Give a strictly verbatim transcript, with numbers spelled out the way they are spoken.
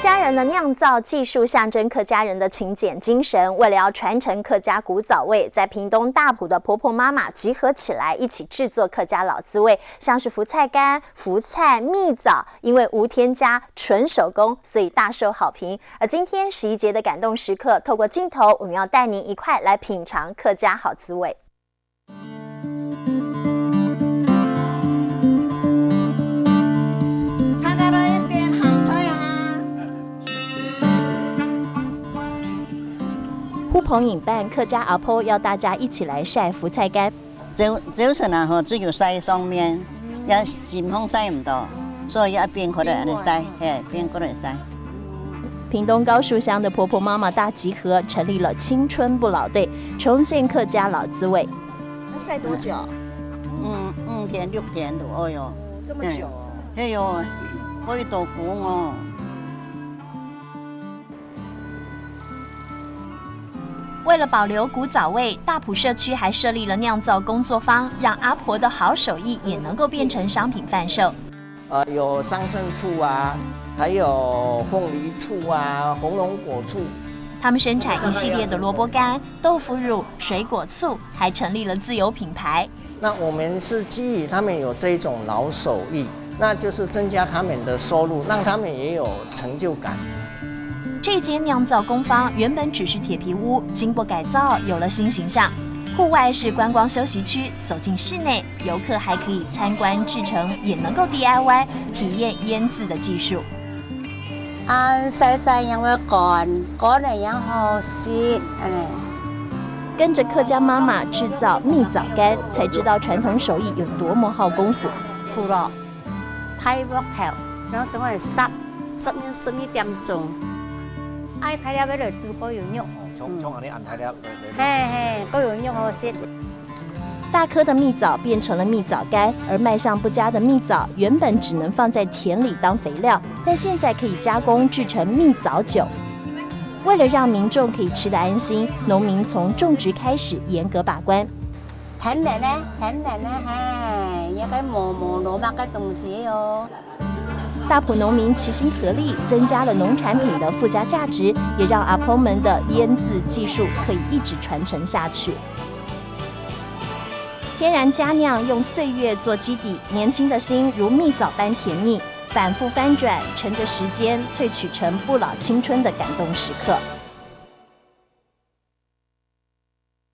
客家人的釀造技術象徵客家人的勤儉精神。为了要传承客家古早味，在屏东大埔的婆婆妈妈集合起来，一起制作客家老滋味，像是福菜干、福菜蜜枣，因为无添加，纯手工，所以大受好评。而今天十一节的感动时刻，透过镜头，我们要带您一块来品尝客家好滋味。 大家都一边行菜啊。呼朋引伴，客家阿婆要大家一起来晒福菜干。朝，朝晨啊，吼，只有晒上面，也盡風晒毋到，所以一邊過來恁樣晒，嘿，邊過來晒。屏东高樹鄉的婆婆妈妈大集合，成立了青春不老队，重现客家老滋味。 要晒多久？嗯，五天六天都，哎哟，这么久哦。哎哟，可以多久哦？为了保留古早味，大埔社区还设立了酿造工作坊，让阿婆的好手艺也能够变成商品贩售。 呃，有桑葚醋啊，还有凤梨醋啊，红龙果醋。他们生产一系列的萝卜干、豆腐乳、水果醋，还成立了自有品牌。那我们是基于他们有这一种老手艺，那就是增加他们的收入，让他们也有成就感。这间酿造工坊原本只是铁皮屋，经过改造，有了新形象。户外是观光休息区，走进室内，游客还可以参观制成，也能够D I Y体验腌制的技术。啊，晒晒也會乾，乾了也好食，恁呢。跟着客家妈妈制造蜜枣干，才知道传统手艺有多么耗功夫。苦咯，大鑊頭，然後總係十，十一，十一點鐘。愛大粒个來煮過有肉。哦，像，像恁呢恁大粒个，嘿，嘿，過有肉好食。 大顆的蜜枣变成了蜜枣干，而卖相不佳的蜜枣原本只能放在田里当肥料，但现在可以加工制成蜜枣酒。为了让民众可以吃得安心，农民从种植开始严格把关。天然个，天然个，嘿，也个無，無落麼个東西哦。 大埔农民齐心合力，增加了农产品的附加价值，也让阿婆们的腌制技术可以一直传承下去。天然佳酿用岁月做基底，年轻的心如蜜枣般甜蜜，反复翻转，乘着时间萃取成不老青春的感动时刻。